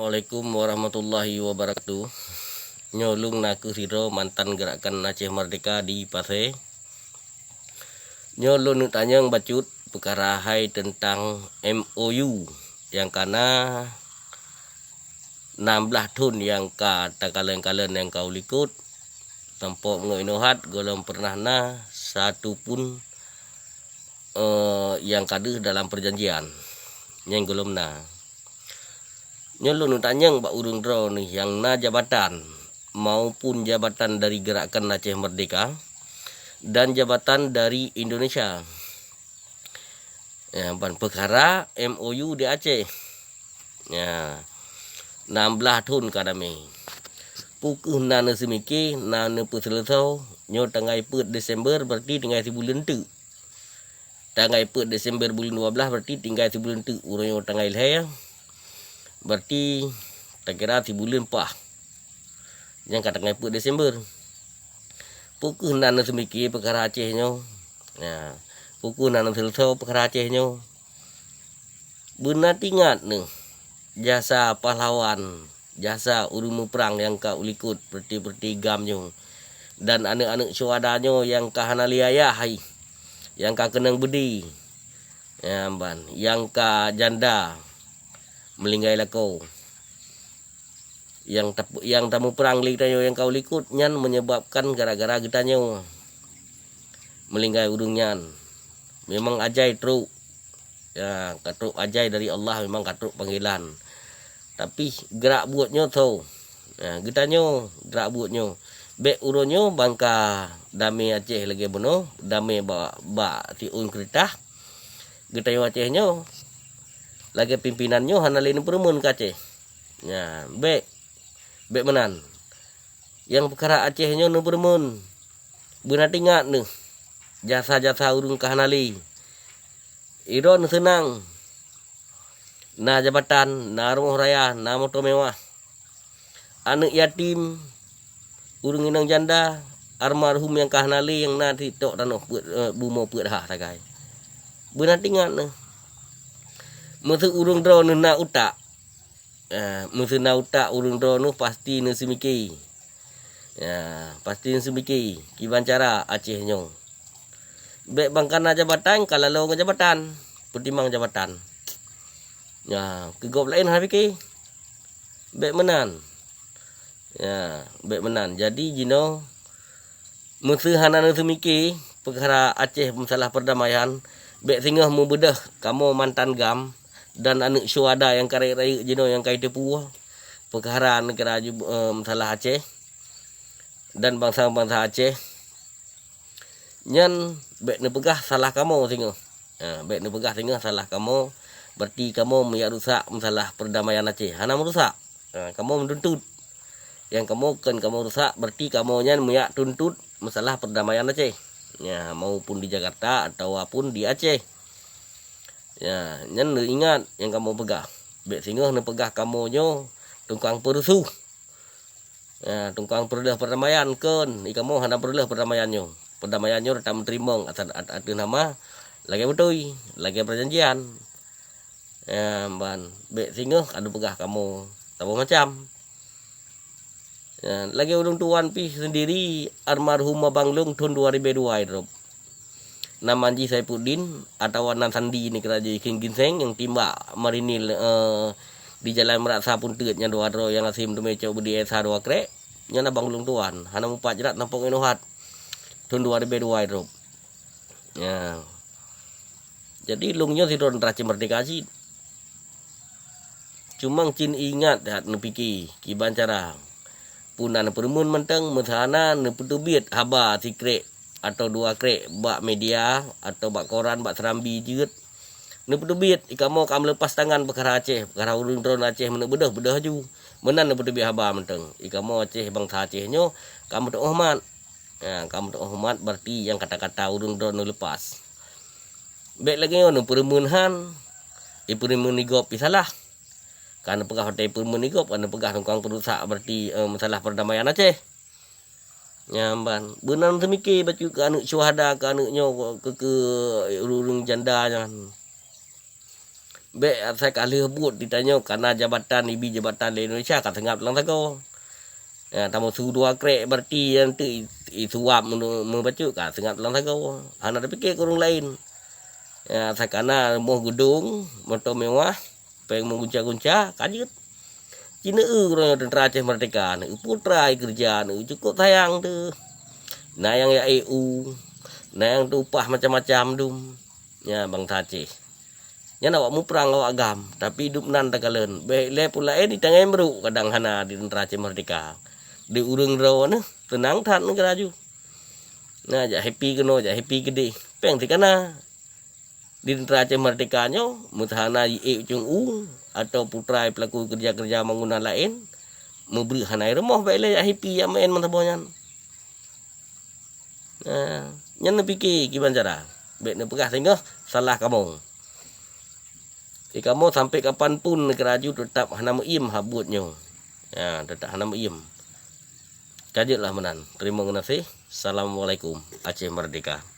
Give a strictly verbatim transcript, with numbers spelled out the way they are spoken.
Assalamualaikum warahmatullahi wabarakatuh. Nyoe lôn nakeuh sidroe mantan Gerakan Aceh Merdeka di Pasé. Nyoe lôn neuk tanyong bacut peukara hai teuntang M O U nyang ka na nam blaih thon nyang ka takalon-kalon nyang ka u likot. Sampoe meungoh inoe hat gohlom pernah na satu pun, eh, nyang ka deuh dalam perjanjian nyang gohlom na. Nyoe lôn neuk tanyong bak ureuëng droeneueh nyang na jabatan maupun jabatan dari Gerakan Aceh Merdeka dan jabatan dari Indonesia. Ya, ban peukara M O U di Aceh. Ya, nam blaih thon ka damé. Peu kheueh na neuseumike, na neupeuseuleuseu, nyoe tanggai peuet Desember, berarti tinggai sibuleuen teuk. Tanggai peuet Desember buleuen dua blaih, berarti tinggai sibuleuen teuk, uroe nyoe tanggai lhée. Berarti takira sibuleuen paih. Nyang ka tanggai peuet Desember. Peu kheueh na neuseumike peukara Aceh nyoe. Ya, peu kheueh na neuseuleusoe peukara Aceh nyoe. Beuna teuingat neuh jasa pahlawan, jasa ureuëng muprang nyang ka u likot peureuti-peureuti GAM nyoe, dan aneuëk-aneuëk syuhada nyoe nyang ka hana lé ayah hai, nyang ka keunong beudé, ya, ban, nyang ka janda meulinggai lakoe. Nyang tap-, nyang tamuprang lé geutanyoe nyang ka u likot nyan meunyeubabkan gara-gara geutanyoe meulinggai ureuëng nyan. Memang ajai trok, ya, ka trok ajai dari Allah, memang ka trok panggilan. Tapi gerak buet nyoe tho, ya, geutanyoe gerak buet nyoe. Bék uroe nyoe ban ka damé Aceh lagée bunoe, damé bak, bak siôn keureutah. Geutanyoe Aceh nyoe lagée pimpinan nyoe hana lé neupeureumeun keu Aceh. Ya, bék. Bék meunan. Nyang peukara Aceh nyoe neupeureumeun. Beuna teuingat neuh jasa-jasa ureuëng ka hana lé. Droeneueh seunang. Na jabatan, na rumoh raya, na moto mewah. Aneuëk yatim, ureuëng inong janda, almarhum nyang ka hana lé nyang na sitok tanoh peuet, eh, bumoe peuet ha sagai. Beuna teuingat neuh. Meuseu ureuëng droeneueh na utak, eh, meuseu na utak ureuëng droeneueh pasti neuseumike. Ya, pasti neuseumike kiban cara Aceh nyoe. Bék ban ka na jabatan, ka laloe ngon jabatan, peutimang jabatan. Ya, keu gob laén hana pike. Bék meunan. Ya, bék meunan. Jadi jinoe meuseu hana neuseumike peukara Aceh masalah perdamaian, bék singoh meubeudôh kamoe mantan GAM dan aneuëk syuhada nyang ka rayeuk-rayeuk jinoe nyang ka jiteupue peukara neukira ju-, eh, masalah Aceh dan bansa-bansa Aceh. Nyan bék neupeugah salah kamoe singoh. Ha, bék neupeugah singoh salah kamoe, berarti kamoe meuyak rusak masalah perdamaian Aceh. Hana meurusak. Ha, kamoe meutuntut. Nyang kamoe kon kamoe rusak, berarti kamoe nyan meuyak tuntut masalah perdamaian Aceh. Ya, maupun di Jakarta atawa pun di Aceh. Ya, nyan neuingat nyang kamoe peugah. Bék singoh neupeugah kamoe nyoe tukang peureusuh. Ya, tukang peureuloh perdamaian kon, i kamoe hana peureuloh perdamaian nyoe. Perdamaian nyoe that meuteurimong ata-, at-, ateueh nama lagée beutôi, lagée perjanjian. Ya, ban bék singoh ka neupeugah kamoe saboh macam. Ya, lagée ulôn tuan pih sendiri, almarhum abang lôn thon dua ribée dua drob. Nama jih Saifuddin atawa nan Sandi neukira jih King Ginseng nyang timbak marinir, eh, di Jalan Meurasa Punteut nyan dua droe nyang hase meuteumé cok beudé esa dua krek, nyan abang lôn tuan, hana mupat jrat nampok inoe hat. Thon dua ribée dua drob. Ya. Jadi lôn nyoe sidroe teuntara Aceh Merdeka cit. Cuma cit ingat that neupike kiban cara. Puna neupeureumeun mantong, meuseu hana neupeuteubiet haba sikrek atau dua krek bak media atau bak koran, bak seurambi jeuet. Neupeuteubiet, i kamoe ka meuleupas tangan peukara Aceh, peukara ureuëng droeneueh Aceh meuneuk beudôh, beudôh ju. Meunan neupeuteubiet haba mantong. I kamoe Aceh, bansa Aceh nyoe ka meuteuoh mat. Ha, ka meuteuoh mat berarti nyang kata-kata ureuëng droeneueh leupas. Bék lagée nyoe neupeureumeun han, ipeureumeun i gob pih salah. Ka neupeugah watée ipeureumeun i gob, ka neupeugah tukang peurusak berarti, eh, masalah perdamaian Aceh. Nyan ban, beuna seumike bacut keu aneuëk syuhada, keu aneuëk nyoe, keu, keu ureuëng janda nyan. Bék asai ka lheueh buet ditanyoe kana jabatan, ibi jabatan lé Indonesia ka seungab lam sagoe. Ya, tameusu dua krek berarti nyan teuk i-, isuap meu-, meubacut ka seungab lam sagoe. Hana tapike keu ureuëng laén. Ya, asai kana rumoh geudong, moto mewah, péng meugunca-gunca, ka jeuet. Ci neu-eu uroe nyoe teuntra Aceh Merdeka, neu-eu putra keureuja, neu-eu cukôp sayang teuh. Na nyang jak ék u, na nyang teu upah macam-macam dum. Nyan bansa Aceh. Nyan awak muprang awak gam, tapi dum nan takalon. Bék lé peue laén ditanggai meuruk kadang hana di teuntra Aceh Merdeka. Di ureuëng droe neh teunang that nanggroe laju. Na jak happy keunoe, jak happy keudeh. Péng sikana. Di teuntra Aceh Merdeka nyoe, meuhana jiék ucung u atau putra peulaku keureuja-keureuja bangunan laén, meubreuk hana rumoh bék lé jak happy jak meu'en meusaboh nyan. Nah, nyan neupike kiban cara. Bék neupeugah singoh salah kamoe. Di kamoe sampai kapan pun nanggroe laju teutap hana meuiem hak buet nyoe. Ya, teutap hana meuiem. Ka jeuet lah meunan. Terima kasih. Assalamualaikum. Aceh Merdeka.